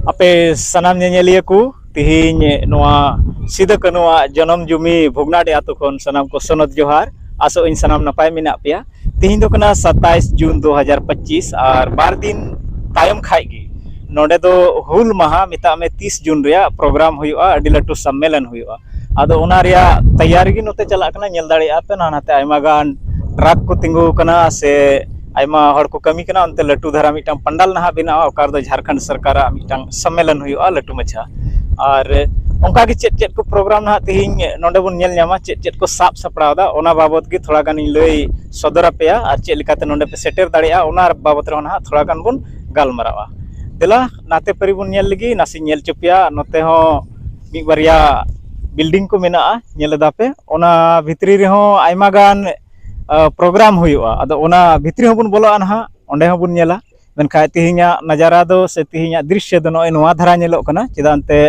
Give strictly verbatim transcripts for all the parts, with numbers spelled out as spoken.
ᱟᱯᱮ ᱥᱟᱱᱟᱢ ᱧᱮᱧᱮᱞᱤᱭᱟᱹ ᱠᱚ, ᱛᱤᱦᱤᱧ ᱱᱚᱣᱟ ᱥᱤᱫᱩ ᱠᱟᱹᱱᱩᱣᱟᱜ ᱡᱚᱱᱚᱢ ᱡᱩᱢᱤ ᱵᱷᱩᱜᱽᱱᱟᱰᱤ ᱟᱛᱳ ᱠᱷᱚᱱ ᱥᱟᱱᱟᱢ ᱠᱚ ᱥᱚᱱᱚᱛ ᱡᱚᱦᱟᱨ᱾ ᱟᱥᱚᱜ ᱟᱹᱧ ᱥᱟᱱᱟᱢ ᱱᱟᱯᱟᱭ ᱢᱮᱱᱟᱜ ᱯᱮᱭᱟ᱾ ᱛᱤᱦᱤᱧ ᱫᱚ ᱠᱟᱱᱟ ᱥᱟᱛᱟᱭᱤᱥ ᱡᱩᱱ ᱫᱩ ᱦᱟᱡᱟᱨ ᱯᱚᱸᱪᱤᱥ, ᱟᱨ ᱵᱟᱨ ᱫᱤᱱ ᱛᱟᱭᱚᱢ ᱠᱷᱟᱡ ᱜᱮ ᱱᱚᱰᱮ ᱫᱚ ᱦᱩᱞ ᱢᱟᱦᱟ, ᱢᱮᱛᱟᱜ ᱢᱮ ᱛᱤᱥ ᱡᱩᱱ ᱨᱮᱭᱟᱜ ᱯᱨᱳᱜᱨᱟᱢ ᱦᱩᱭᱩᱜᱼᱟ, ᱟᱹᱰᱤ ᱞᱟᱹᱴᱩ ᱥᱚᱢᱢᱮᱞᱚᱱ ᱦᱩᱭᱩᱜᱼᱟ᱾ ᱟᱫᱚ ᱚᱱᱟ ᱨᱮᱭᱟᱜ ᱛᱮᱭᱟᱨᱤ ᱜᱮ ᱱᱚᱛᱮ ᱪᱟᱞᱟᱜ ᱠᱟᱱᱟ᱾ ᱧᱮᱞ ᱫᱟᱲᱮᱭᱟᱜᱼᱟ ᱯᱮ, ᱱᱟᱱᱟᱛᱮ ᱟᱭᱢᱟ ᱜᱟᱱ ᱴᱨᱟᱠ ᱠᱚ ᱛᱤᱸᱜᱩ ᱟᱠᱟᱱᱟ ᱥᱮ ᱟᱭᱢᱟ ᱦᱚᱲ ᱠᱚ ᱠᱟᱹᱢᱤ ᱠᱟᱱᱟ᱾ ᱚᱱᱛᱮ ᱞᱟᱹᱴᱩ ᱫᱷᱟᱨᱟ ᱢᱤᱫᱴᱟᱝ ᱯᱟᱱᱰᱟᱞ ᱱᱟᱦᱟᱜ ᱵᱮᱱᱟᱜᱼᱟ, ᱚᱠᱟ ᱨᱮᱫᱚ ᱡᱷᱟᱲᱠᱷᱚᱸᱰ ᱥᱚᱨᱠᱟᱨᱟᱜ ᱢᱤᱫᱴᱟᱝ ᱥᱚᱢᱢᱮᱞᱚᱱ ᱦᱩᱭᱩᱜᱼᱟ ᱞᱟᱹᱴᱩ ᱢᱟᱪᱷᱟ᱾ ᱟᱨ ᱚᱱᱠᱟ ᱜᱮ ᱪᱮᱫ ᱪᱮᱫ ᱠᱚ ᱯᱨᱳᱜᱨᱟᱢ ᱱᱟᱦᱟᱜ ᱛᱤᱦᱤᱧ ᱱᱚᱰᱮ ᱵᱚᱱ ᱧᱮᱞ ᱧᱟᱢᱟ, ᱪᱮᱫ ᱪᱮᱫ ᱠᱚ ᱥᱟᱵ ᱥᱟᱯᱲᱟᱣ ᱮᱫᱟ, ᱚᱱᱟ ᱵᱟᱵᱚᱛ ᱜᱮ ᱛᱷᱚᱲᱟ ᱜᱟᱱᱤᱧ ᱞᱟᱹᱭ ᱥᱚᱫᱚᱨ ᱟᱯᱮᱭᱟ ᱟᱨ ᱪᱮᱫ ᱞᱮᱠᱟᱛᱮ ᱱᱚᱰᱮ ᱯᱮ ᱥᱮᱴᱮᱨ ᱫᱟᱲᱮᱭᱟᱜᱼᱟ, ᱚᱱᱟ ᱵᱟᱵᱚᱛ ᱨᱮᱦᱚᱸ ᱱᱟᱦᱟᱜ ᱛᱷᱚᱲᱟ ᱜᱟᱱ ᱵᱚᱱ ᱜᱟᱞᱢᱟᱨᱟᱜᱼᱟ᱾ ᱫᱮᱞᱟ, ᱱᱟᱛᱮ ᱯᱟᱹᱨᱤ ᱵᱚᱱ ᱧᱮᱞ ᱞᱮᱜᱮ, ᱱᱟᱥᱮᱧ ᱧᱮᱞ ᱦᱚᱪᱚ ᱯᱮᱭᱟ᱾ ᱱᱚᱛᱮ ᱦᱚᱸ ᱢᱤᱫ ᱵᱟᱨᱭᱟ ᱵᱤᱞᱰᱤᱝ ᱠᱚ ᱢᱮᱱᱟᱜᱼᱟ, ᱧᱮᱞ ᱮᱫᱟ ᱯᱮ᱾ ᱚᱱᱟ ᱵᱷᱤᱛᱨᱤ ᱨᱮᱦᱚᱸ ᱟᱭᱢᱟ ᱜᱟᱱ ᱯᱨᱳᱜᱨᱟᱢ ᱦᱩᱭᱩᱜᱼᱟ᱾ ᱟᱫᱚ ᱚᱱᱟ ᱵᱷᱤᱛᱨᱤ ᱦᱚᱸᱵᱚᱱ ᱵᱚᱞᱚᱜᱼᱟ ᱱᱟᱦᱟᱜ, ᱚᱸᱰᱮ ᱦᱚᱸᱵᱚᱱ ᱧᱮᱞᱟ᱾ ᱢᱮᱱᱠᱷᱟᱱ ᱛᱮᱦᱮᱧᱟᱜ ᱱᱟᱡᱟᱨᱟ ᱫᱚ ᱥᱮ ᱛᱮᱦᱮᱧᱟᱜ ᱫᱨᱤᱥᱥᱚ ᱫᱚ ᱱᱚᱜᱼᱚᱭ ᱱᱚᱣᱟ ᱫᱷᱟᱨᱟ ᱧᱮᱞᱚᱜ ᱠᱟᱱᱟ᱾ ᱪᱮᱫᱟᱜ ᱮᱱᱛᱮ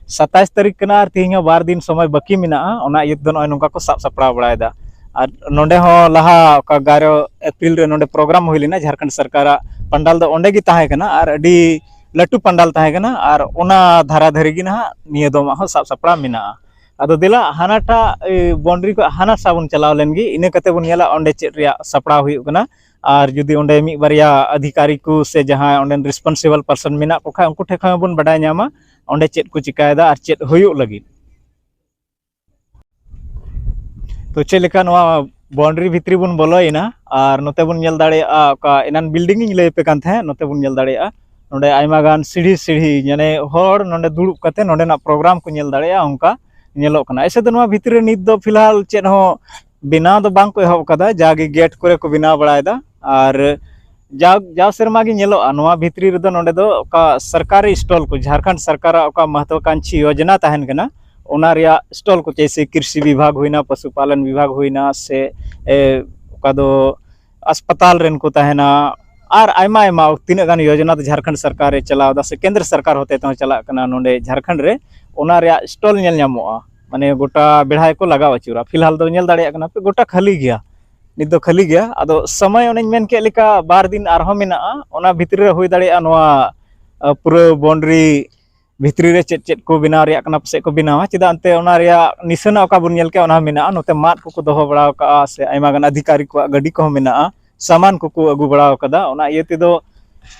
ᱥᱟᱛᱟᱭᱤᱥ ᱛᱟᱹᱨᱤᱠᱷ ᱠᱟᱱᱟ ᱟᱨ ᱛᱮᱦᱮᱧ ᱦᱚᱸ ᱵᱟᱨ ᱫᱤᱱ ᱥᱚᱢᱚᱭ ᱵᱟᱹᱠᱤ ᱢᱮᱱᱟᱜᱼᱟ, ᱚᱱᱟ ᱤᱭᱟᱹ ᱛᱮᱫᱚ ᱱᱚᱜᱼᱚᱭ ᱱᱚᱝᱠᱟ ᱠᱚ ᱥᱟᱵ ᱥᱟᱯᱲᱟᱣ ᱵᱟᱲᱟᱭᱮᱫᱟ᱾ ᱟᱨ ᱱᱚᱰᱮ ᱦᱚᱸ ᱞᱟᱦᱟ ᱚᱠᱟ ᱮᱜᱟᱨᱚ ᱮᱯᱨᱤᱞ ᱨᱮ ᱱᱚᱰᱮ ᱯᱨᱳᱜᱨᱟᱢ ᱦᱩᱭ ᱞᱮᱱᱟ, ᱡᱷᱟᱲᱠᱷᱚᱸᱰ ᱥᱚᱨᱠᱟᱨᱟᱜ ᱯᱟᱱᱰᱟᱞ ᱫᱚ ᱚᱸᱰᱮ ᱜᱮ ᱛᱟᱦᱮᱸ ᱠᱟᱱᱟ ᱟᱨ ᱟᱹᱰᱤ ᱞᱟᱹᱴᱩ ᱯᱟᱱᱰᱟᱞ ᱛᱟᱦᱮᱸ ᱠᱟᱱᱟ᱾ ᱟᱨ ᱚᱱᱟ ᱫᱷᱟᱨᱟ ᱫᱷᱟᱹᱨᱤ ᱜᱮ ᱱᱟᱦᱟᱜ ᱱᱤᱭᱟᱹ ᱫᱚᱢᱟᱜ ᱦᱚᱸ ᱥᱟᱵ ᱥᱟᱯᱲᱟᱣ ᱢᱮᱱᱟᱜᱼᱟ᱾ ᱟᱫᱚ ᱫᱮᱞᱟ, ᱦᱟᱱᱟᱴᱟᱜ ᱵᱟᱣᱩᱱᱰᱟᱨᱤ ᱠᱷᱚᱱ ᱦᱟᱱᱟ ᱥᱟ ᱵᱚᱱ ᱪᱟᱞᱟᱣ ᱞᱮᱱ ᱜᱮ, ᱤᱱᱟᱹ ᱠᱟᱛᱮ ᱵᱚᱱ ᱧᱮᱞᱟ ᱚᱸᱰᱮ ᱪᱮᱫ ᱨᱮᱭᱟᱜ ᱥᱟᱯᱲᱟᱣ ᱦᱩᱭᱩᱜ ᱠᱟᱱᱟ᱾ ᱟᱨ ᱡᱩᱫᱤ ᱚᱸᱰᱮ ᱢᱤᱫ ᱵᱟᱨᱭᱟ ᱟᱫᱷᱤᱠᱟᱨᱤ ᱠᱚ ᱥᱮ ᱡᱟᱦᱟᱸᱭ ᱚᱸᱰᱮᱱ ᱨᱮᱥᱯᱚᱱᱥᱤᱵᱚᱞ ᱯᱟᱨᱥᱚᱱ ᱢᱮᱱᱟᱜ ᱠᱚ ᱠᱷᱟᱱ, ᱩᱱᱠᱩ ᱴᱷᱮᱱ ᱠᱷᱚᱱ ᱦᱚᱸ ᱵᱚᱱ ᱵᱟᱰᱟᱭ ᱧᱟᱢᱟ ᱚᱸᱰᱮ ᱪᱮᱫ ᱠᱚ ᱪᱤᱠᱟᱭᱮᱫᱟ ᱟᱨ ᱪᱮᱫ ᱦᱩᱭᱩᱜ ᱞᱟᱹᱜᱤᱫ᱾ ᱛᱚ, ᱪᱮᱫ ᱞᱮᱠᱟ ᱱᱚᱣᱟ ᱵᱟᱣᱩᱱᱰᱟᱨᱤ ᱵᱷᱤᱛᱨᱤ ᱵᱚᱱ ᱵᱚᱞᱚᱭᱮᱱᱟ ᱟᱨ ᱱᱚᱛᱮ ᱵᱚᱱ ᱧᱮᱞ ᱫᱟᱲᱮᱭᱟᱜᱼᱟ, ᱚᱠᱟ ᱮᱱᱟᱱ ᱵᱤᱞᱰᱤᱝ ᱤᱧ ᱞᱟᱹᱭ ᱟᱯᱮ ᱠᱟᱱ ᱛᱟᱦᱮᱸᱫ, ᱱᱚᱛᱮ ᱵᱚᱱ ᱧᱮᱞ ᱫᱟᱲᱮᱭᱟᱜᱼᱟ᱾ ᱱᱚᱰᱮ ᱟᱭᱢᱟ ᱜᱟᱱ ᱥᱤᱲᱦᱤ ᱥᱤᱲᱦᱤ, ᱢᱟᱱᱮ ᱦᱚᱲ ᱱᱚᱰᱮ ᱫᱩᱲᱩᱵ ᱠᱟᱛᱮ ᱱᱚᱰᱮᱱᱟᱜ ᱯᱨᱳᱜᱨᱟᱢ ᱠᱚ ᱧᱮᱞ ᱫᱟᱲᱮᱭᱟᱜᱼᱟ, ᱚᱱᱠᱟ ᱧᱮᱞᱚᱜ ᱠᱟᱱᱟ᱾ ᱮᱭᱥᱮ ᱫᱚ ᱱᱚᱣᱟ ᱵᱷᱤᱛᱨᱤ ᱨᱮ ᱱᱤᱛ ᱫᱚ ᱯᱷᱤᱞᱦᱟᱞ ᱪᱮᱫ ᱦᱚᱸ ᱵᱮᱱᱟᱣ ᱫᱚ ᱵᱟᱝ ᱠᱚ ᱮᱦᱚᱵ ᱟᱠᱟᱫᱟ, ᱡᱟᱜᱮ ᱜᱮᱴ ᱠᱚᱨᱮ ᱠᱚ ᱵᱮᱱᱟᱣ ᱵᱟᱲᱟᱭᱮᱫᱟ᱾ ᱟᱨ ᱡᱟᱣ, ᱡᱟᱣ ᱥᱮᱨᱢᱟ ᱜᱮ ᱧᱮᱞᱚᱜᱼᱟ, ᱱᱚᱣᱟ ᱵᱷᱤᱛᱨᱤ ᱨᱮᱫᱚ ᱱᱚᱰᱮ ᱫᱚ ᱚᱠᱟ ᱥᱚᱨᱠᱟᱨᱤ ᱥᱴᱚᱞ ᱠᱚ, ᱡᱷᱟᱲᱠᱷᱚᱸᱰ ᱥᱚᱨᱠᱟᱨᱟᱜ ᱚᱠᱟ ᱢᱚᱦᱚᱛᱣᱟᱠᱟᱝᱠᱷᱤ ᱭᱳᱡᱚᱱᱟ ᱛᱟᱦᱮᱱ ᱠᱟᱱᱟ, ᱚᱱᱟ ᱨᱮᱭᱟᱜ ᱥᱴᱚᱞ ᱠᱚ, ᱡᱮᱭᱥᱮ ᱠᱨᱤᱥᱤ ᱵᱤᱵᱷᱟᱜᱽ ᱦᱩᱭᱱᱟ, ᱯᱚᱥᱩᱯᱟᱞᱚᱱ ᱵᱤᱵᱷᱟᱜᱽ ᱦᱩᱭᱱᱟ, ᱥᱮ ᱮ, ᱚᱠᱟ ᱫᱚ ᱟᱥᱯᱟᱛᱟᱞ ᱨᱮᱱ ᱠᱚ ᱛᱟᱦᱮᱱᱟ, ᱟᱨ ᱟᱭᱢᱟ ᱟᱭᱢᱟ ᱛᱤᱱᱟᱹᱜ ᱜᱟᱱ ᱭᱳᱡᱚᱱᱟ ᱫᱚ ᱡᱷᱟᱲᱠᱷᱚᱸᱰ ᱥᱚᱨᱠᱟᱨᱮ ᱪᱟᱞᱟᱣ ᱮᱫᱟ ᱥᱮ ᱠᱮᱱᱫᱨᱚ ᱥᱚᱨᱠᱟᱨ ᱦᱚᱛᱮ ᱛᱮᱦᱚᱸ ᱪᱟᱞᱟᱜ ᱠᱟᱱᱟ ᱱᱚᱰᱮ ᱡᱷᱟᱲᱠᱷᱚᱸᱰ ᱨᱮ, ᱚᱱᱟ ᱨᱮᱭᱟᱜ ᱥᱴᱚᱞ ᱧᱮᱞ ᱧᱟᱢᱚᱜᱼᱟ᱾ ᱢᱟᱱᱮ ᱜᱚᱴᱟ ᱵᱮᱲᱦᱟᱭ ᱠᱚ ᱞᱟᱜᱟᱣ ᱟᱹᱪᱩᱨᱟ᱾ ᱯᱷᱤᱞᱦᱟᱞ ᱫᱚ ᱧᱮᱞ ᱫᱟᱲᱮᱭᱟᱜ ᱠᱟᱱᱟ ᱯᱮ, ᱜᱚᱴᱟ ᱠᱷᱟᱹᱞᱤ ᱜᱮᱭᱟ, ᱱᱤᱛ ᱫᱚ ᱠᱷᱟᱹᱞᱤ ᱜᱮᱭᱟ᱾ ᱟᱫᱚ ᱥᱚᱢᱚᱭ ᱚᱱᱮᱧ ᱢᱮᱱ ᱠᱮᱫ ᱞᱮᱠᱟ ᱵᱟᱨ ᱫᱤᱱ ᱟᱨᱦᱚᱸ ᱢᱮᱱᱟᱜᱼᱟ, ᱚᱱᱟ ᱵᱷᱤᱛᱨᱤ ᱨᱮ ᱦᱩᱭ ᱫᱟᱲᱮᱭᱟᱜᱼᱟ ᱱᱚᱣᱟ ᱯᱩᱨᱟᱹ ᱵᱟᱣᱩᱱᱰᱟᱨᱤ ᱵᱷᱤᱛᱨᱤ ᱨᱮ ᱪᱮᱫ ᱪᱮᱫ ᱠᱚ ᱵᱮᱱᱟᱣ ᱨᱮᱭᱟᱜ ᱠᱟᱱᱟ, ᱯᱟᱥᱮᱡ ᱠᱚ ᱵᱮᱱᱟᱣᱟ᱾ ᱪᱮᱫᱟᱜ ᱮᱱᱛᱮ ᱚᱱᱟ ᱨᱮᱭᱟᱜ ᱱᱤᱥᱟᱹᱱᱟ ᱚᱠᱟ ᱵᱚᱱ ᱧᱮᱞ ᱠᱮᱜᱼᱟ, ᱚᱱᱟ ᱦᱚᱸ ᱢᱮᱱᱟᱜᱼᱟ᱾ ᱱᱚᱛᱮ ᱢᱟᱫ ᱠᱚᱠᱚ ᱫᱚᱦᱚ ᱵᱟᱲᱟ ᱟᱠᱟᱜᱼᱟ, ᱥᱮ ᱟᱭᱢᱟ ᱜᱟᱱ ᱚᱫᱷᱤᱠᱟᱨᱤ ᱠᱚᱣᱟᱜ ᱜᱟᱹᱰᱤ ᱠᱚᱦᱚᱸ ᱢᱮᱱᱟᱜᱼᱟ, ᱥᱟᱢᱟᱱ ᱠᱚᱠᱚ ᱟᱹᱜᱩ ᱵᱟᱲᱟ ᱟᱠᱟᱫᱟ᱾ ᱚᱱᱟ ᱤᱭᱟᱹ ᱛᱮᱫᱚ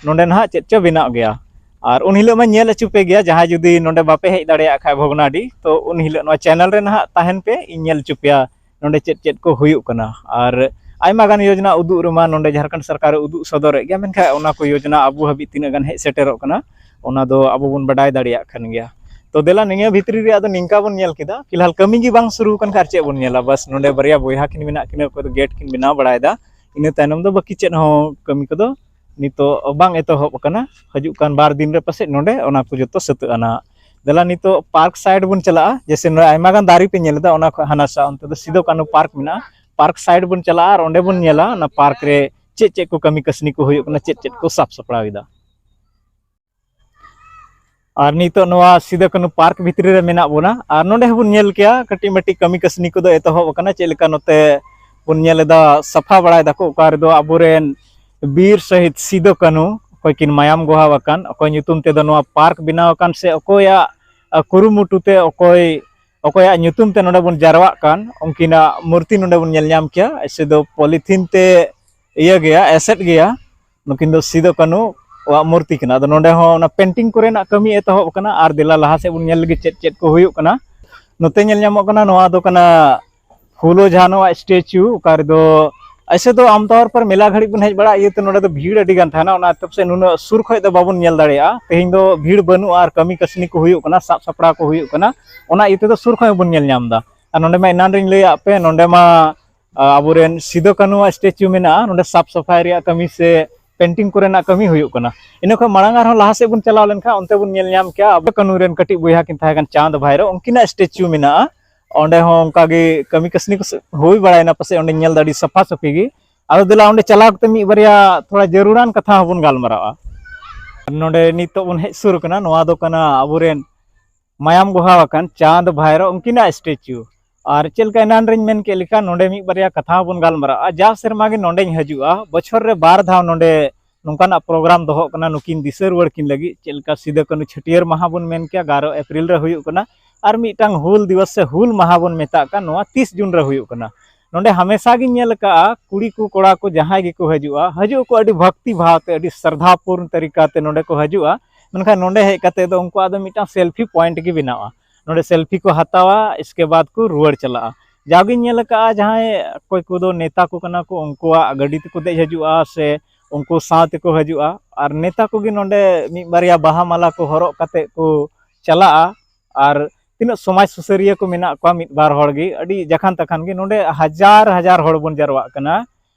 ᱱᱚᱰᱮ ᱱᱟᱦᱟᱜ ᱪᱮᱫ ᱪᱚ ᱵᱮᱱᱟᱜ ᱜᱮᱭᱟ᱾ ᱟᱨ ᱩᱱ ᱦᱤᱞᱳᱜ ᱢᱟ ᱧᱮᱞ ᱦᱚᱪᱚ ᱯᱮ ᱜᱮᱭᱟ, ᱡᱟᱦᱟᱸᱭ ᱡᱩᱫᱤ ᱱᱚᱰᱮ ᱵᱟᱯᱮ ᱦᱮᱡ ᱫᱟᱲᱮᱭᱟᱜ ᱠᱷᱟᱡ ᱵᱷᱚᱜᱽᱱᱟᱰᱤ, ᱛᱚ ᱩᱱ ᱦᱤᱞᱳᱜ ᱱᱚᱣᱟ ᱪᱮᱱᱮᱞ ᱨᱮ ᱱᱟᱦᱟᱜ ᱛᱟᱦᱮᱱ ᱯᱮ, ᱤᱧ ᱧᱮᱞ ᱦᱚᱪᱚ ᱯᱮᱭᱟ ᱱᱚᱰᱮ ᱪᱮᱫ ᱪᱮᱫ ᱠᱚ ᱦᱩᱭᱩᱜ ᱠᱟᱱᱟ᱾ ᱟᱨ ᱟᱭᱢᱟ ᱜᱟᱱ ᱭᱳᱡᱽᱱᱟ ᱩᱫᱩᱜ ᱨᱮᱢᱟ ᱱᱚᱰᱮ ᱡᱷᱟᱲᱠᱷᱚᱸᱰ ᱥᱚᱨᱠᱟᱨᱮ ᱩᱫᱩᱜ ᱥᱚᱫᱚᱨᱮᱫ ᱜᱮᱭᱟ, ᱢᱮᱱᱠᱷᱟᱱ ᱚᱱᱟ ᱠᱚ ᱭᱳᱡᱽᱱᱟ ᱟᱵᱚ ᱦᱟᱹᱵᱤᱡ ᱛᱤᱱᱟᱹᱜ ᱜᱟᱱ ᱦᱮᱡ ᱥᱮᱴᱮᱨᱚᱜ ᱠᱟᱱᱟ, ᱚᱱᱟ ᱫᱚ ᱟᱵᱚ ᱵᱚᱱ ᱵᱟᱰᱟᱭ ᱫᱟᱲᱮᱭᱟᱜ ᱠᱟᱱ ᱜᱮᱭᱟ᱾ ᱛᱚ ᱫᱮᱞᱟ, ᱱᱤᱭᱟᱹ ᱵᱷᱤᱛᱨᱤ ᱨᱮ ᱟᱫᱚ ᱱᱤᱝᱠᱟ ᱵᱚᱱ ᱧᱮᱞ ᱠᱮᱫᱟ, ᱯᱷᱤᱞᱦᱟᱞ ᱠᱟᱹᱢᱤ ᱜᱮ ᱵᱟᱝ ᱥᱩᱨᱩ ᱟᱠᱟᱱ ᱠᱷᱟᱱ ᱟᱨ ᱪᱮᱫ ᱵᱚᱱ ᱧᱮᱞᱟ? ᱵᱟᱥ, ᱱᱚᱰᱮ ᱵᱟᱨᱭᱟ ᱵᱚᱭᱦᱟ ᱠᱤᱱ ᱢᱮᱱᱟᱜ ᱠᱤᱱᱟ, ᱚᱠᱚᱭ ᱫᱚ ᱜᱮᱴ ᱠᱤᱱ ᱵᱮᱱᱟᱣ ᱵᱟᱲᱟᱭᱮᱫᱟ, ᱤᱱᱟᱹ ᱛᱟᱭᱱᱚᱢ ᱫᱚ ᱵᱟᱹᱠᱤ ᱪᱮᱫ ᱦᱚᱸ ᱠᱟᱹᱢᱤ ᱠᱚᱫᱚ ᱱᱤᱛᱚᱜ ᱵᱟᱝ ᱮᱛᱚᱦᱚᱵ ᱟᱠᱟᱱᱟ᱾ ᱦᱤᱡᱩᱜ ᱠᱟᱱ ᱵᱟᱨ ᱫᱤᱱ ᱨᱮ ᱯᱟᱥᱮᱡ ᱱᱚᱰᱮ ᱚᱱᱟ ᱠᱚ ᱡᱚᱛᱚ ᱥᱟᱹᱛᱟᱹᱜᱼᱟ ᱱᱟᱦᱟᱜ᱾ ᱫᱮᱞᱟ, ᱱᱤᱛᱚᱜ ᱯᱟᱨᱠ ᱥᱟᱭᱤᱰ ᱵᱚᱱ ᱪᱟᱞᱟᱜᱼᱟ᱾ ᱡᱮᱭᱥᱮ, ᱱᱚᱰᱮ ᱟᱭᱢᱟ ᱜᱟᱱ ᱫᱟᱨᱮ ᱯᱮ ᱧᱮᱞ ᱮᱫᱟ, ᱚᱱᱟ ᱠᱷᱚᱱ ᱦᱟᱱᱟ ᱥᱟ ᱚᱱᱛᱮ ᱫᱚ ᱥᱤᱫᱩ ᱠᱟᱹᱱᱦᱩ ᱯᱟᱨᱠ ᱢᱮᱱᱟᱜᱼᱟ᱾ ᱯᱟᱨᱠ ᱥᱟᱭᱤᱰ ᱵᱚᱱ ᱪᱟᱞᱟᱜᱼᱟ ᱟᱨ ᱚᱸᱰᱮ ᱵᱚᱱ ᱧᱮᱞᱟ ᱚᱱᱟ ᱯᱟᱨᱠ ᱨᱮ ᱪᱮᱫ ᱪᱮᱫ ᱠᱚ ᱠᱟᱹᱢᱤ ᱠᱟᱹᱥᱱᱤ ᱠᱚ ᱦᱩᱭᱩᱜ ᱠᱟᱱᱟ, ᱪᱮᱫ ᱪᱮᱫ ᱠᱚ ᱥᱟᱯ ᱥᱟᱯᱲᱟᱣ ᱮᱫᱟ᱾ ᱟᱨ ᱱᱤᱛᱚᱜ ᱱᱚᱣᱟ ᱥᱤᱫᱩ ᱠᱟᱹᱱᱦᱩ ᱯᱟᱨᱠ ᱵᱷᱤᱛᱨᱤ ᱨᱮ ᱢᱮᱱᱟᱜ ᱵᱚᱱᱟ᱾ ᱟᱨ ᱱᱚᱰᱮ ᱦᱚᱸᱵᱚᱱ ᱧᱮᱞ ᱠᱮᱭᱟ, ᱠᱟᱹᱴᱤᱡ ᱢᱟᱹᱴᱤᱡ ᱠᱟᱹᱢᱤ ᱠᱟᱹᱥᱱᱤ ᱠᱚᱫᱚ ᱮᱛᱚᱦᱚᱵ ᱟᱠᱟᱱᱟ᱾ ᱪᱮᱫ ᱞᱮᱠᱟ ᱱᱚᱛᱮ ᱵᱚᱱ ᱧᱮᱞ ᱮᱫᱟ, ᱥᱟᱯᱷᱟ ᱵᱟᱲᱟᱭ ᱫᱟᱠᱚ, ᱚᱠᱟ ᱨᱮᱫᱚ ᱟᱵᱚᱨᱮᱱ ᱵᱤᱨ ᱥᱚᱦᱤᱫ ᱥᱤᱫᱩ ᱠᱟᱹᱱᱦᱩ, ᱚᱠᱚᱭ ᱠᱤᱱ ᱢᱟᱭᱟᱢ ᱜᱚᱦᱟᱣ ᱟᱠᱟᱱ, ᱚᱠᱚᱭ ᱧᱩᱛᱩᱢ ᱛᱮᱫᱚ ᱱᱚᱣᱟ ᱯᱟᱨᱠ ᱵᱮᱱᱟᱣ ᱟᱠᱟᱱ, ᱥᱮ ᱚᱠᱚᱭᱟᱜ, ᱟ, ᱠᱩᱨᱩᱢᱩᱴᱩ ᱛᱮ, ᱚᱠᱚᱭ, ᱚᱠᱚᱭᱟᱜ ᱧᱩᱛᱩᱢ ᱛᱮ ᱱᱚᱰᱮ ᱵᱚᱱ ᱡᱟᱨᱣᱟᱜ ᱠᱟᱱ, ᱩᱱᱠᱤᱱᱟᱜ ᱢᱩᱨᱛᱤ ᱱᱚᱰᱮ ᱵᱚᱱ ᱧᱮᱞ ᱧᱟᱢ ᱠᱮᱭᱟ᱾ ᱮᱭᱥᱮ ᱫᱚ ᱯᱚᱞᱤᱛᱷᱤᱱ ᱛᱮ ᱤᱭᱟᱹ ᱜᱮᱭᱟ, ᱮᱥᱮᱫ ᱜᱮᱭᱟ᱾ ᱱᱩᱠᱤᱱ ᱫᱚ ᱥᱤᱫᱩ ᱠᱟᱹᱱᱦᱩ ᱣᱟᱜ ᱢᱩᱨᱛᱤ ᱠᱟᱱᱟ᱾ ᱟᱫᱚ ᱱᱚᱰᱮ ᱦᱚᱸ ᱚᱱᱟ ᱯᱮᱱᱴᱤᱝ ᱠᱚᱨᱮᱱᱟᱜ ᱠᱟᱹᱢᱤ ᱮᱛᱚᱦᱚᱵ ᱟᱠᱟᱱᱟ᱾ ᱟᱨ ᱫᱮᱞᱟ ᱞᱟᱦᱟ ᱥᱮᱫ ᱵᱚᱱ ᱧᱮᱞ ᱞᱮᱜᱮ ᱪᱮᱫ ᱪᱮᱫ ᱠᱚ ᱦᱩᱭᱩᱜ ᱠᱟᱱᱟ᱾ ᱱᱚᱛᱮ ᱧᱮᱞ ᱧᱟᱢᱚᱜ ᱠᱟᱱᱟ, ᱱᱚᱣᱟ ᱫᱚ ᱠᱟᱱᱟ ᱯᱷᱩᱞᱳ ᱡᱷᱟᱱᱳᱣᱟᱜ ᱥᱴᱮᱪᱩ, ᱚᱠᱟ ᱨᱮᱫᱚ ᱮᱭᱥᱮ ᱫᱚ ᱟᱢᱛᱚᱨ ᱯᱚᱨ ᱢᱮᱞᱟ ᱜᱷᱟᱹᱲᱤᱡ ᱵᱚᱱ ᱦᱮᱡ ᱵᱟᱲᱟᱜᱼᱟ, ᱤᱭᱟᱹᱛᱮ ᱱᱚᱰᱮ ᱫᱚ ᱵᱷᱤᱲ ᱟᱹᱰᱤ ᱜᱟᱱ ᱛᱟᱦᱮᱱᱟ, ᱚᱱᱟ ᱦᱤᱥᱟᱹᱵ ᱥᱮ ᱱᱩᱱᱟᱹᱜ ᱥᱩᱨ ᱠᱷᱚᱱ ᱫᱚ ᱵᱟᱵᱚᱱ ᱧᱮᱞ ᱫᱟᱲᱮᱭᱟᱜᱼᱟ᱾ ᱛᱮᱦᱮᱧ ᱫᱚ ᱵᱷᱤᱲ ᱵᱟᱹᱱᱩᱜᱼᱟ ᱟᱨ ᱠᱟᱹᱢᱤ ᱠᱟᱹᱥᱱᱤ ᱠᱚ ᱦᱩᱭᱩᱜ ᱠᱟᱱᱟ, ᱥᱟᱵ ᱥᱟᱯᱲᱟᱣ ᱠᱚ ᱦᱩᱭᱩᱜ ᱠᱟᱱᱟ, ᱚᱱᱟ ᱤᱭᱟᱹ ᱛᱮᱫᱚ ᱥᱩᱨ ᱠᱷᱚᱱ ᱵᱚᱱ ᱧᱮᱞ ᱧᱟᱢ ᱮᱫᱟ᱾ ᱟᱨ ᱱᱚᱰᱮ ᱢᱟ ᱮᱱᱟᱱ ᱨᱤᱧ ᱞᱟᱹᱭᱟᱫ ᱯᱮ, ᱱᱚᱰᱮ ᱢᱟ ᱟ, ᱟᱵᱚᱨᱮᱱ ᱥᱤᱫᱩ ᱠᱟᱹᱱᱦᱩᱣᱟᱜ ᱥᱴᱮᱪᱩ ᱢᱮᱱᱟᱜᱼᱟ, ᱱᱚᱰᱮ ᱥᱟᱯ ᱥᱟᱯᱷᱟᱭ ᱨᱮᱭᱟᱜ ᱠᱟᱹᱢᱤ ᱥᱮ ᱯᱮᱱᱴᱤᱝ ᱠᱚᱨᱮᱱᱟᱜ ᱠᱟᱹᱢᱤ ᱦᱩᱭᱩᱜ ᱠᱟᱱᱟ᱾ ᱤᱱᱟᱹ ᱠᱷᱚᱱ ᱢᱟᱲᱟᱝ ᱟᱨᱦᱚᱸ ᱞᱟᱦᱟ ᱥᱮᱫ ᱵᱚᱱ ᱪᱟᱞᱟᱣ ᱞᱮᱱᱠᱷᱟᱱ ᱚᱱᱛᱮ ᱵᱚᱱ ᱧᱮᱞ ᱧᱟᱢ ᱠᱮᱭᱟ ᱟᱵᱚ ᱠᱟᱹᱱᱦᱩ ᱨᱮᱱ ᱠᱟᱹᱴᱤᱡ ᱵᱚᱭᱦᱟ ᱠᱤᱱ ᱛᱟᱦᱮᱸ ᱠᱟᱱ ᱪᱟᱸᱫᱽ ᱵᱷᱟᱭᱨᱳ, ᱩᱱᱠᱤᱱᱟᱜ ᱥᱴᱮᱪᱩ ᱢᱮᱱᱟᱜᱼᱟ᱾ ᱚᱸᱰᱮ ᱦᱚᱸ ᱚᱱᱠᱟ ᱜᱮ ᱠᱟᱹᱢᱤ ᱠᱟᱹᱥᱱᱤ ᱠᱚ ᱥᱮ-, ᱦᱩᱭ ᱵᱟᱲᱟᱭᱮᱱᱟ, ᱯᱟᱥᱮᱡ ᱚᱸᱰᱮ ᱧᱮᱞ ᱫᱟ ᱟᱹᱰᱤ ᱥᱟᱯᱷᱟ ᱥᱟᱹᱯᱷᱤ ᱜᱮ᱾ ᱟᱫᱚ ᱫᱮᱞᱟ ᱚᱸᱰᱮ ᱪᱟᱞᱟᱣ ᱠᱟᱛᱮ ᱢᱤᱫ ᱵᱟᱨᱭᱟ ᱛᱷᱚᱲᱟ ᱡᱟᱹᱨᱩᱲᱟᱱ ᱠᱟᱛᱷᱟ ᱦᱚᱸᱵᱚᱱ ᱜᱟᱞᱢᱟᱨᱟᱣᱟ᱾ ᱱᱚᱰᱮ ᱱᱤᱛᱚᱜ ᱵᱚᱱ ᱦᱮᱡ ᱥᱩᱨ ᱠᱟᱱᱟ, ᱱᱚᱣᱟ ᱫᱚ ᱠᱟᱱᱟ ᱟᱵᱚᱨᱮᱱ ᱢᱟᱭᱟᱢ ᱜᱚᱦᱟᱣ ᱟᱠᱟᱱ ᱪᱟᱸᱫᱽ ᱵᱷᱟᱭᱨᱳ ᱩᱱᱠᱤᱱᱟᱜ ᱥᱴᱮᱪᱩ᱾ ᱟᱨ ᱪᱮᱫ ᱞᱮᱠᱟ ᱮᱱᱟᱱ ᱨᱤᱧ ᱢᱮᱱ ᱠᱮᱫ ᱞᱮᱠᱟ, ᱱᱚᱰᱮ ᱢᱤᱫ ᱵᱟᱨᱭᱟ ᱠᱟᱛᱷᱟ ᱦᱚᱸᱵᱚᱱ ᱜᱟᱞᱢᱟᱨᱟᱜᱼᱟ᱾ ᱡᱟᱣ ᱥᱮᱨᱢᱟ ᱜᱮ ᱱᱚᱰᱮᱧ ᱦᱤᱡᱩᱜᱼᱟ, ᱵᱚᱪᱷᱚᱨ ᱨᱮ ᱵᱟᱨ ᱫᱷᱟᱣ ᱱᱚᱰᱮ ᱱᱚᱝᱠᱟᱱᱟᱜ ᱯᱨᱳᱜᱨᱟᱢ ᱫᱚᱦᱚᱜ ᱠᱟᱱᱟ ᱱᱩᱠᱤᱱ ᱫᱤᱥᱟᱹ ᱨᱩᱣᱟᱹᱲ ᱠᱤᱱ ᱞᱟᱹᱜᱤᱫ᱾ ᱪᱮᱫ ᱞᱮᱠᱟ ᱥᱤᱫᱟᱹ ᱠᱟᱹᱱᱦᱩ ᱪᱷᱟᱹᱴᱭᱟᱹᱨ ᱢᱟᱦᱟ ᱵᱚᱱ ᱢᱮᱱ ᱠᱮᱭᱟ, ᱮᱜᱟᱨᱚ ᱮᱯᱨᱤᱞ ᱨᱮ ᱦᱩᱭᱩᱜ ᱠᱟᱱᱟ, ᱟᱨ ᱢᱤᱫᱴᱟᱝ ᱦᱩᱞ ᱫᱤᱵᱚᱥ ᱥᱮ ᱦᱩᱞ ᱢᱟᱦᱟ ᱵᱚᱱ ᱢᱮᱛᱟᱜ ᱠᱟᱱ ᱱᱚᱣᱟ ᱛᱤᱥ ᱡᱩᱱ ᱨᱮ ᱦᱩᱭᱩᱜ ᱠᱟᱱᱟ᱾ ᱱᱚᱰᱮ ᱦᱟᱢᱮᱥᱟ ᱜᱤᱧ ᱧᱮᱞ ᱟᱠᱟᱫᱼᱟ, ᱠᱩᱲᱤ ᱠᱚ ᱠᱚᱲᱟ ᱠᱚ ᱡᱟᱦᱟᱸᱭ ᱜᱮᱠᱚ ᱦᱤᱡᱩᱜᱼᱟ, ᱦᱤᱡᱩᱜ ᱟᱠᱚ ᱟᱹᱰᱤ ᱵᱷᱚᱠᱛᱤ ᱵᱷᱟᱣ ᱛᱮ, ᱟᱹᱰᱤ ᱥᱨᱟᱫᱷᱟᱯᱩᱨᱱ ᱛᱟᱹᱨᱤᱠᱟ ᱛᱮ ᱱᱚᱰᱮ ᱠᱚ ᱦᱤᱡᱩᱜᱼᱟ᱾ ᱢᱮᱱᱠᱷᱟᱱ ᱱᱚᱰᱮ ᱦᱮᱡ ᱠᱟᱛᱮ ᱫᱚ ᱩᱱᱠᱩᱣᱟᱜ ᱫᱚ ᱢᱤᱫᱴᱟᱝ ᱥᱮᱞᱯᱷᱤ ᱯᱚᱭᱮᱱᱴ ᱜᱮ ᱵᱮᱱᱟᱜᱼᱟ᱾ ᱱᱚᱰᱮ ᱥᱮᱞᱯᱷᱤ ᱠᱚ ᱦᱟᱛᱟᱣᱟ, ᱤᱥᱠᱮ ᱵᱟᱫᱽ ᱠᱚ ᱨᱩᱣᱟᱹᱲ ᱪᱟᱞᱟᱜᱼᱟ᱾ ᱡᱟᱣᱜᱤᱧ ᱧᱮᱞ ᱟᱠᱟᱫᱼᱟ, ᱡᱟᱦᱟᱸᱭ ᱚᱠᱚᱭ ᱠᱚᱫᱚ ᱱᱮᱛᱟ ᱠᱚ ᱠᱟᱱᱟ ᱠᱚ, ᱩᱱᱠᱩᱣᱟᱜ ᱜᱟᱹᱰᱤ ᱛᱮᱠᱚ ᱫᱮᱡ ᱦᱤᱡᱩᱜᱼᱟ ᱥᱮ ᱩᱱᱠᱩ ᱥᱟᱶ ᱛᱮᱠᱚ ᱦᱤᱡᱩᱜᱼᱟ᱾ ᱟᱨ ᱱᱮᱛᱟ ᱠᱚᱜᱮ ᱱᱚᱰᱮ ᱢᱤᱫ ᱵᱟᱨᱭᱟ ᱵᱟᱦᱟ ᱢᱟᱞᱟ ᱠᱚ ᱦᱚᱨᱚᱜ ᱠᱟᱛᱮ ᱠᱚ ᱪᱟᱞᱟᱜᱼᱟ᱾ ᱟᱨ ᱛᱤᱱᱟᱹᱜ ᱥᱚᱢᱟᱡᱽ ᱥᱩᱥᱟᱹᱨᱤᱭᱟᱹ ᱠᱚ ᱢᱮᱱᱟᱜ ᱠᱚᱣᱟ, ᱢᱤᱫ ᱵᱟᱨ ᱦᱚᱲ ᱜᱮ, ᱟᱹᱰᱤ ᱡᱟᱠᱷᱟᱱ ᱛᱟᱠᱷᱟᱱ ᱜᱮ ᱱᱚᱰᱮ ᱦᱟᱡᱟᱨ ᱦᱟᱡᱟᱨ ᱦᱚᱲ ᱵᱚᱱ ᱡᱟᱨᱣᱟᱜ ᱠᱟᱱᱟ᱾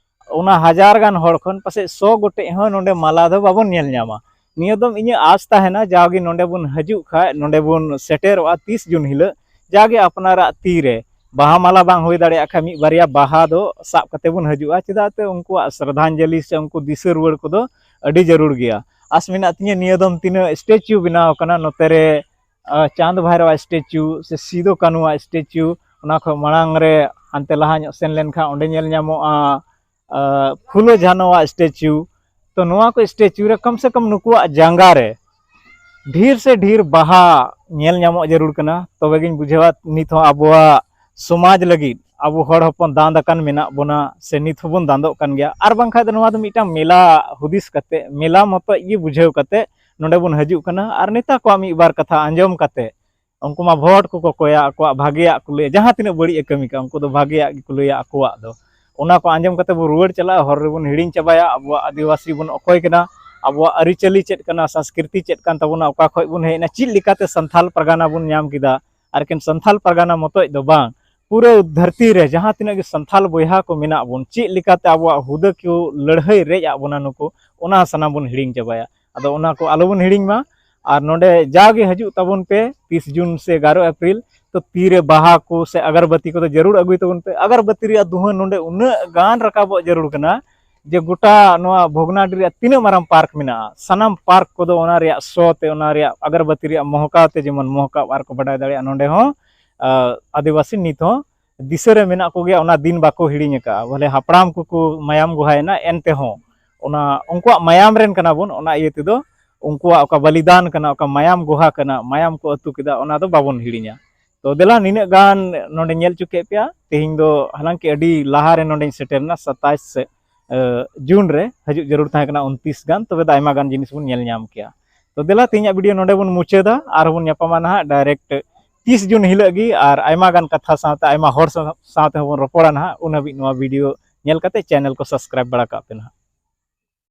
ᱚᱱᱟ ᱦᱟᱡᱟᱨ ᱜᱟᱱ ᱦᱚᱲ ᱠᱷᱚᱱ ᱯᱟᱥᱮᱡ ᱥᱚ ᱜᱚᱴᱮᱡ ᱦᱚᱸ ᱱᱚᱰᱮ ᱢᱟᱞᱟ ᱫᱚ ᱵᱟᱵᱚᱱ ᱧᱮᱞ ᱧᱟᱢᱟ᱾ ᱱᱤᱭᱟᱹ ᱫᱚᱢ ᱤᱧᱟᱹᱜ ᱟᱸᱥ ᱛᱟᱦᱮᱱᱟ, ᱡᱟᱣᱜᱮ ᱱᱚᱰᱮ ᱵᱚᱱ ᱦᱤᱡᱩᱜ ᱠᱷᱟᱡ, ᱱᱚᱰᱮ ᱵᱚᱱ ᱥᱮᱴᱮᱨᱚᱜᱼᱟ ᱛᱤᱥ ᱡᱩᱱ ᱦᱤᱞᱳᱜ, ᱡᱟᱜᱮ ᱟᱯᱱᱟᱨᱟᱜ ᱛᱤ ᱨᱮ ᱵᱟᱦᱟ ᱢᱟᱞᱟ ᱵᱟᱝ ᱦᱩᱭ ᱫᱟᱲᱮᱭᱟᱜ ᱠᱷᱟᱡ, ᱢᱤᱫ ᱵᱟᱨᱭᱟ ᱵᱟᱦᱟ ᱫᱚ ᱥᱟᱵ ᱠᱟᱛᱮ ᱵᱚᱱ ᱦᱤᱡᱩᱜᱼᱟ᱾ ᱪᱮᱫᱟᱜ ᱛᱮ ᱩᱱᱠᱩᱣᱟᱜ ᱥᱨᱟᱫᱷᱟᱧᱡᱚᱞᱤ ᱥᱮ ᱩᱱᱠᱩ ᱫᱤᱥᱟᱹ ᱨᱩᱣᱟᱹᱲ ᱠᱚᱫᱚ ᱟᱹᱰᱤ ᱡᱟᱹᱨᱩᱲ ᱜᱮᱭᱟ᱾ ᱟᱸᱥ ᱢᱮᱱᱟᱜ ᱛᱤᱧᱟᱹ, ᱱᱤᱭᱟᱹ ᱫᱚᱢ ᱛᱤᱱᱟᱹᱜ ᱥᱴᱮᱪᱩ ᱵᱮᱱᱟᱣ ᱠᱟᱱᱟ ᱱᱚᱛᱮ ᱨᱮ, ᱟᱸ, ᱪᱟᱸᱫᱽ ᱵᱷᱟᱭᱨᱚᱣᱟᱜ ᱥᱴᱮᱪᱩ ᱥᱮ ᱥᱤᱫᱚ ᱠᱟᱹᱱᱩᱣᱟᱜ ᱥᱴᱮᱪᱩ, ᱚᱱᱟ ᱠᱷᱚᱱ ᱢᱟᱲᱟᱝ ᱨᱮ ᱦᱟᱱᱛᱮ ᱞᱟᱦᱟ ᱧᱚᱜ ᱥᱮᱱ ᱞᱮᱱᱠᱷᱟᱱ ᱚᱸᱰᱮ ᱧᱮᱞ ᱧᱟᱢᱚᱜᱼᱟ, ᱟᱸ, ᱯᱷᱩᱞᱳ ᱡᱷᱟᱱᱚᱣᱟᱜ ᱥᱴᱮᱪᱩ᱾ ᱛᱚ ᱱᱚᱣᱟ ᱠᱚ ᱥᱴᱮᱪᱩ ᱨᱮ ᱠᱚᱢ ᱥᱮ ᱠᱚᱢ ᱱᱩᱠᱩᱣᱟᱜ ᱡᱟᱸᱜᱟ ᱨᱮ ᱰᱷᱮᱨ ᱥᱮ ᱰᱷᱮᱨ ᱵᱟᱦᱟ ᱧᱮᱞ ᱧᱟᱢᱚᱜ ᱡᱟᱹᱨᱩᱲ ᱠᱟᱱᱟ, ᱛᱚᱵᱮ ᱜᱤᱧ ᱵᱩᱡᱷᱟᱹᱣᱟ ᱱᱤᱛ ᱦᱚᱸ ᱟᱵᱚᱣᱟᱜ ᱥᱚᱢᱟᱡᱽ ᱞᱟᱹᱜᱤᱫ ᱟᱵᱚ ᱦᱚᱲ ᱦᱚᱯᱚᱱ ᱫᱟᱸᱫ ᱟᱠᱟᱱ ᱢᱮᱱᱟᱜ ᱵᱚᱱᱟ, ᱥᱮ ᱱᱤᱛ ᱦᱚᱸᱵᱚᱱ ᱫᱟᱸᱫᱚᱜ ᱠᱟᱱ ᱜᱮᱭᱟ᱾ ᱟᱨ ᱵᱟᱝᱠᱷᱟᱡ ᱫᱚ ᱱᱚᱣᱟ ᱫᱚ ᱢᱤᱫᱴᱟᱝ ᱢᱮᱞᱟ ᱦᱩᱫᱤᱥ ᱠᱟᱛᱮ, ᱢᱮᱞᱟ ᱢᱚᱛᱚᱡ ᱜᱮ ᱵᱩᱡᱷᱟᱹᱣ ᱠᱟᱛᱮ ᱱᱚᱰᱮ ᱵᱚᱱ ᱦᱤᱡᱩᱜ ᱠᱟᱱᱟ᱾ ᱟᱨ ᱱᱮᱛᱟ ᱠᱚᱣᱟᱜ ᱢᱤᱫ ᱵᱟᱨ ᱠᱟᱛᱷᱟ ᱟᱸᱡᱚᱢ ᱠᱟᱛᱮ, ᱩᱱᱠᱩ ᱢᱟ ᱵᱷᱳᱴ ᱠᱚᱠᱚ ᱠᱚᱭᱟ, ᱟᱠᱚᱣᱟᱜ ᱵᱷᱟᱜᱮᱭᱟᱜ ᱠᱚ ᱞᱟᱹᱭᱟ, ᱡᱟᱦᱟᱸ ᱛᱤᱱᱟᱹᱜ ᱵᱟᱹᱲᱤᱡ ᱮ ᱠᱟᱹᱢᱤ ᱠᱟᱜ ᱩᱱᱠᱩ ᱫᱚ ᱵᱷᱟᱜᱮᱭᱟᱜ ᱜᱮᱠᱚ ᱞᱟᱹᱭᱟ ᱟᱠᱚᱣᱟᱜ ᱫᱚ᱾ ᱚᱱᱟ ᱠᱚ ᱟᱸᱡᱚᱢ ᱠᱟᱛᱮ ᱵᱚᱱ ᱨᱩᱣᱟᱹᱲ ᱪᱟᱞᱟᱜᱼᱟ, ᱦᱚᱨ ᱨᱮᱵᱚᱱ ᱦᱤᱲᱤᱧ ᱪᱟᱵᱟᱭᱟ ᱟᱵᱚᱣᱟᱜ ᱟᱹᱫᱤᱵᱟᱹᱥᱤ ᱵᱚᱱ ᱚᱠᱚᱭ ᱠᱟᱱᱟ, ᱟᱵᱚᱣᱟᱜ ᱟᱹᱨᱤᱪᱟᱹᱞᱤ ᱪᱮᱫ ᱠᱟᱱᱟ, ᱥᱚᱝᱥᱠᱨᱤᱛᱤ ᱪᱮᱫ ᱠᱟᱱ ᱛᱟᱵᱚᱱᱟ, ᱚᱠᱟ ᱠᱷᱚᱡ ᱵᱚᱱ ᱦᱮᱡ ᱮᱱᱟ, ᱪᱮᱫ ᱞᱮᱠᱟᱛᱮ ᱥᱟᱱᱛᱷᱟᱞ ᱯᱟᱨᱜᱟᱱᱟ ᱵᱚᱱ ᱧᱟᱢ ᱠᱮᱫᱟ᱾ ᱟᱨ ᱮᱠᱮᱱ ᱥᱟᱱᱛᱷᱟᱞ ᱯᱟᱨᱜᱟᱱᱟ ᱢᱚᱛᱚᱡ ᱫᱚ ᱵᱟᱝ, ᱯᱩᱨᱟᱹ ᱫᱷᱟᱹᱨᱛᱤ ᱨᱮ ᱡᱟᱦᱟᱸ ᱛᱤᱱᱟᱹᱜ ᱜᱮ ᱥᱟᱱᱛᱷᱟᱞ ᱵᱚᱭᱦᱟ ᱠᱚ ᱢᱮᱱᱟᱜ ᱵᱚᱱ, ᱪᱮᱫ ᱞᱮᱠᱟᱛᱮ ᱟᱵᱚᱣᱟᱜ ᱦᱩᱫᱟᱹ ᱠᱚ ᱞᱟᱹᱲᱦᱟᱹᱭ ᱨᱮᱡ ᱟᱜ ᱵᱚᱱᱟ ᱱᱩᱠᱩ, ᱚᱱᱟ ᱥᱟᱱᱟᱢ ᱵᱚᱱ ᱦᱤᱲᱤᱧ ᱪᱟᱵᱟᱭᱟ᱾ ᱟᱫᱚ ᱚᱱᱟ ᱠᱚ ᱟᱞᱚ ᱵᱚᱱ ᱦᱤᱲᱤᱧ ᱢᱟ᱾ ᱟᱨ ᱱᱚᱰᱮ ᱡᱟᱣᱜᱮ ᱦᱤᱡᱩᱜ ᱛᱟᱵᱚᱱ ᱯᱮ ᱛᱤᱥ ᱡᱩᱱ ᱥᱮ ᱮᱜᱟᱨᱚ ᱮᱯᱨᱤᱞ, ᱛᱚ ᱛᱤᱨᱮ ᱵᱟᱦᱟ ᱠᱚ ᱥᱮ ᱟᱜᱚᱨᱵᱟᱹᱛᱤ ᱠᱚᱫᱚ ᱡᱟᱹᱨᱩᱲ ᱟᱹᱜᱩᱭ ᱛᱟᱵᱚᱱ ᱯᱮ᱾ ᱟᱜᱚᱨᱵᱟᱹᱛᱤ ᱨᱮᱭᱟᱜ ᱫᱩᱦᱟᱹ ᱱᱚᱰᱮ ᱩᱱᱟᱹᱜ ᱜᱟᱱ ᱨᱟᱠᱟᱵᱚᱜ ᱡᱟᱹᱨᱩᱲ ᱠᱟᱱᱟ ᱡᱮ ᱜᱚᱴᱟ ᱱᱚᱣᱟ ᱵᱷᱚᱜᱽᱱᱟᱰᱤ ᱨᱮᱭᱟᱜ ᱛᱤᱱᱟᱹᱜ ᱢᱟᱨᱟᱝ ᱯᱟᱨᱠ ᱢᱮᱱᱟᱜᱼᱟ, ᱥᱟᱱᱟᱢ ᱯᱟᱨᱠ ᱠᱚᱫᱚ ᱚᱱᱟ ᱨᱮᱭᱟᱜ ᱥᱚ ᱛᱮ, ᱚᱱᱟ ᱨᱮᱭᱟᱜ ᱟᱜᱚᱨᱵᱟᱹᱛᱤ ᱨᱮᱭᱟᱜ ᱢᱚᱦᱚᱠᱟᱣ ᱛᱮ ᱡᱮᱢᱚᱱ ᱢᱚᱦᱚᱠᱟᱣ ᱟᱨ ᱠᱚ ᱵᱟᱰᱟᱭ ᱫᱟᱲᱮᱭᱟᱜᱼᱟ᱾ ᱱᱚᱰᱮ ᱦᱚᱸ, ᱟᱸ, ᱟᱹᱫᱤᱵᱟᱹᱥᱤ ᱱᱤᱛ ᱦᱚᱸ ᱫᱤᱥᱟᱹ ᱨᱮ ᱢᱮᱱᱟᱜ ᱠᱚᱜᱮᱭᱟ, ᱚᱱᱟ ᱫᱤᱱ ᱵᱟᱠᱚ ᱦᱤᱲᱤᱧ ᱟᱠᱟᱫᱼᱟ᱾ ᱵᱚᱞᱮ ᱦᱟᱯᱲᱟᱢ ᱠᱚᱠᱚ ᱢᱟᱭᱟᱢ ᱜᱚᱦᱟᱭᱮᱱᱟ, ᱮᱱᱛᱮ ᱦᱚᱸ ᱚᱱᱟ ᱩᱱᱠᱩᱣᱟᱜ ᱢᱟᱭᱟᱢ ᱨᱮᱱ ᱠᱟᱱᱟ ᱵᱚᱱ, ᱚᱱᱟ ᱤᱭᱟᱹ ᱛᱮᱫᱚ ᱩᱱᱠᱩᱣᱟᱜ ᱚᱠᱟ ᱵᱚᱞᱤᱫᱟᱱ ᱠᱟᱱᱟ, ᱚᱠᱟ ᱢᱟᱭᱟᱢ ᱜᱚᱦᱟ ᱠᱟᱱᱟ, ᱢᱟᱭᱟᱢ ᱠᱚ ᱟᱹᱛᱩ ᱠᱮᱫᱟ, ᱚᱱᱟ ᱫᱚ ᱵᱟᱵᱚᱱ ᱦᱤᱲᱤᱧᱟ᱾ ᱛᱚ ᱫᱮᱞᱟ, ᱱᱤᱱᱟᱹᱜ ᱜᱟᱱ ᱱᱚᱰᱮ ᱧᱮᱞ ᱦᱚᱪᱚ ᱠᱮᱫ ᱯᱮᱭᱟ᱾ ᱛᱮᱦᱮᱧ ᱫᱚ ᱦᱟᱞᱟᱝᱠᱤ ᱟᱹᱰᱤ ᱞᱟᱦᱟ ᱨᱮ ᱱᱚᱰᱮᱧ ᱥᱮᱴᱮᱨ ᱮᱱᱟ, ᱥᱟᱛᱟᱭᱤᱥ ᱡᱩᱱ ᱨᱮ᱾ ᱦᱤᱡᱩᱜ ᱡᱟᱹᱨᱩᱲ ᱛᱟᱦᱮᱸ ᱠᱟᱱᱟ ᱩᱱᱛᱤᱥ ᱜᱟᱱ, ᱛᱚᱵᱮ ᱫᱚ ᱟᱭᱢᱟ ᱜᱟᱱ ᱡᱤᱱᱤᱥ ᱵᱚᱱ ᱧᱮᱞ ᱧᱟᱢ ᱠᱮᱭᱟ᱾ ᱛᱚ ᱫᱮᱞᱟ, ᱛᱮᱦᱮᱧᱟᱜ ᱵᱷᱤᱰᱤᱭᱳ ᱱᱚᱰᱮ ᱵᱚᱱ ᱢᱩᱪᱟᱹᱫᱟ, ᱟᱨᱦᱚᱸ ᱵᱚᱱ ᱧᱟᱯᱟᱢᱟ ᱱᱟᱦᱟᱜ ᱰᱟᱭᱨᱮᱠᱴ ᱛᱤᱥ ᱡᱩᱱ ᱦᱤᱞᱳᱜ ᱜᱮ, ᱟᱨ ᱟᱭᱢᱟ ᱜᱟᱱ ᱠᱟᱛᱷᱟ ᱥᱟᱶᱛᱮ ᱟᱭᱢᱟ ᱦᱚᱲ ᱥᱟᱶ, ᱥᱟᱶ ᱛᱮᱦᱚᱸ ᱵᱚᱱ ᱨᱚᱯᱚᱲᱟ ᱱᱟᱦᱟᱜ᱾ ᱩᱱ ᱦᱟᱹᱵᱤᱡ ᱱᱚᱣᱟ ᱵᱷᱤᱰᱤᱭᱳ ᱧᱮᱞ ᱠᱟᱛᱮ ᱪᱮᱱᱮᱞ ᱠᱚ ᱥᱟᱵᱥᱠᱨᱟᱭᱤᱵ ᱵᱟᱲᱟ ᱠᱟᱜ ᱯᱮ ᱱᱟᱦᱟᱜ᱾